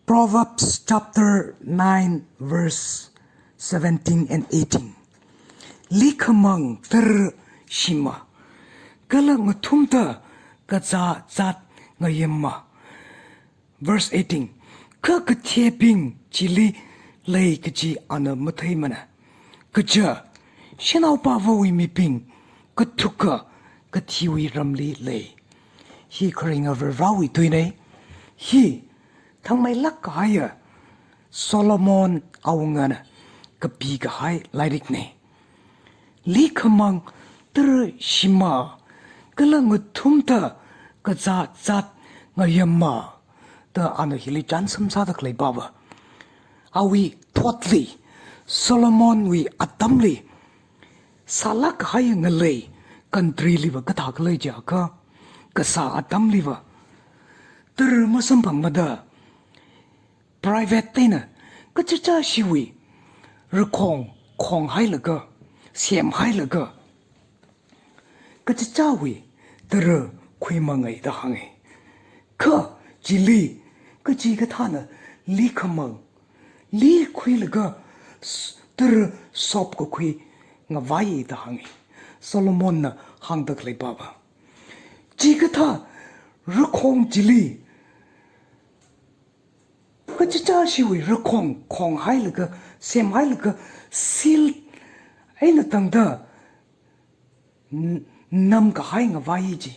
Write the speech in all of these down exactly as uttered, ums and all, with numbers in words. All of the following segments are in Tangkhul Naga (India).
Proverbs chapter nine, verse seventeen and eighteen. Likhamang tara shima, kala ngathumda kazā zat ngayamma. Verse eighteen. Kha kathebing chili lei kaji ana matheimana. Kaja, shanaopavawui mibing kathuka kathiwui ramli lei. Hi kharinga Varivarāwui tuinei. Hi thangmeilāk kahaiya Solomon awungana kapikahai lairiknei. Likhamang tara shima, kala ngathumda kazā zat ngayamma, da ana hili chānsam sāda khalei pava. Awui thotli, Solomonwui atamli, sālāk kahai ngalei country liva kathā khalei jiakha, kasā atamliva tara masamphangmada, private eina kachichāshiwui rakhong khonghailaga, semhailaga, kachichāwui tara khuimangai da hānga. Kha chili kachikathāna likhamang, li khuilaga s-, tara sop kakhui ngavai da hānga. Solomonna hāngda khalei pava. Chikathā rakhong chili, kachichāshiwui rakhong khonghailaga, semhailaga, seal eina tangda n-, namkahai ngavai chi.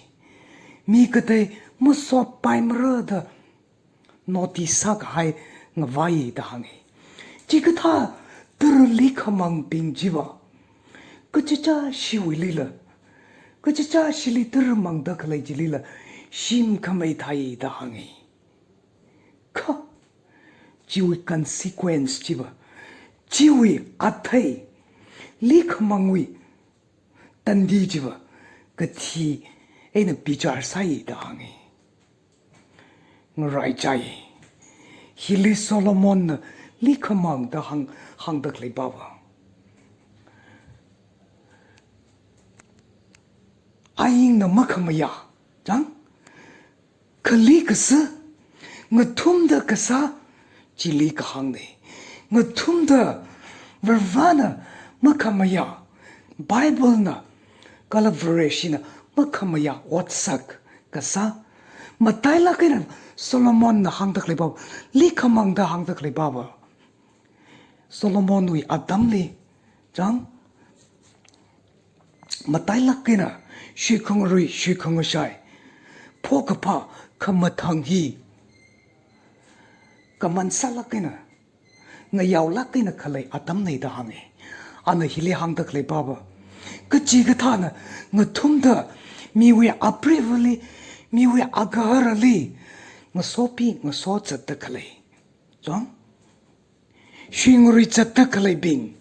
Mi katei masoppaimara da notice sākahai ngavai da hānga. Chikathā tara likhamangbing chiva, kachichāshiwuilila, kachichāshili tara mangda khalei chilila shim khamei thai da hānga. Kha chiwui consequence chiva, chiwui athei, likhamangwui tandi chiva kathi eina bichar sāi da hānga. Ngaraichai. Hili Solomonna likhamang da hāng, hāngda khalei pava. Ayingna makhamayā, chang? Khali kasā, ngathumda kasā, chili kahāngnei. Ngathumda Varivarāna makhamayā, Biblena kala Vareshina makhamayā otsak kasā, matailāk eina Solomonna hāngda khalei pava, likhamang da hāngda khalei pava. Solomonwui atamli, chang, matailāk eina, shuikhangarui, shuikhangashai, phokaphā, khamathang hi kaman sālāk eina, ngayaolāk eina khalei atamnei da hānga. Ana hili hāngda khalei pava, kachikathāna ngathumda miwui apreivali, miwui agaharali ngasopi ngaso zatda khalei, chang, shuingarui zatda khaleibing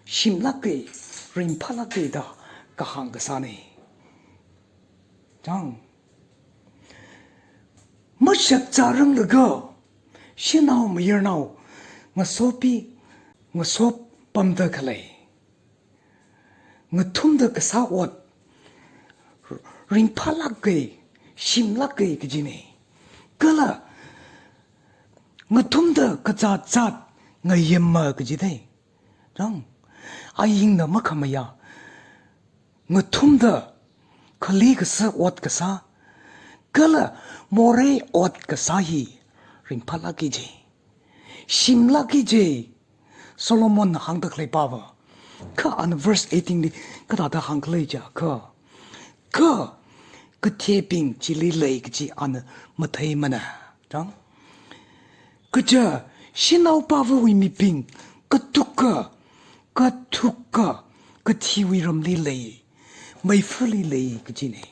shimlāka, ringphālāka da kahāng kasānei. Chang, mashakzāranglaga, shanao mayarnao ngasopi ngaso pamda khalei, ngathumda kasā ot ringphālāka, shimlāka kajinei. Kala ngathumda kazā zat ngayamma kajinei. Chang, ayingna makhamayā, ngathumda khali kasā ot kasā, kala morei ot kasā hi ringphālāka ji, shimlāka ji, Solomonna hāngda khalei pava. Kha ana verse eighteen li kathāda hāng khalei jiakha, kha kathebing chili lei kaji ana matheimana. Chang, kaja, shanaopavawui mibing kathuka, kathuka kathiwui ramli lei, meifali lei kajinei.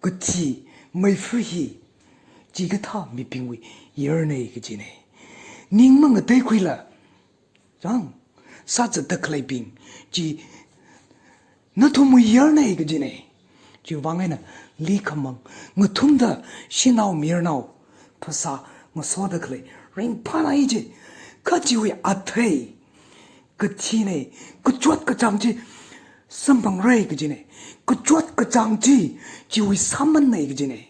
Kathi, meifa hi chikathā mibingwui yarnei kajinei. Ning mangateikhuila, chang, sāzatda khaleibing chi nathumwui yarnei kajinei. Chiwui vang eina likhamang, ngathumda shanao mayarnao phasā ngasoda khalei ringphālāka ji, kha chiwui athei kathinei, kachot kachāng chi samphangra kajinei, kachot kachāng chi chiwui sāmannei kajinei.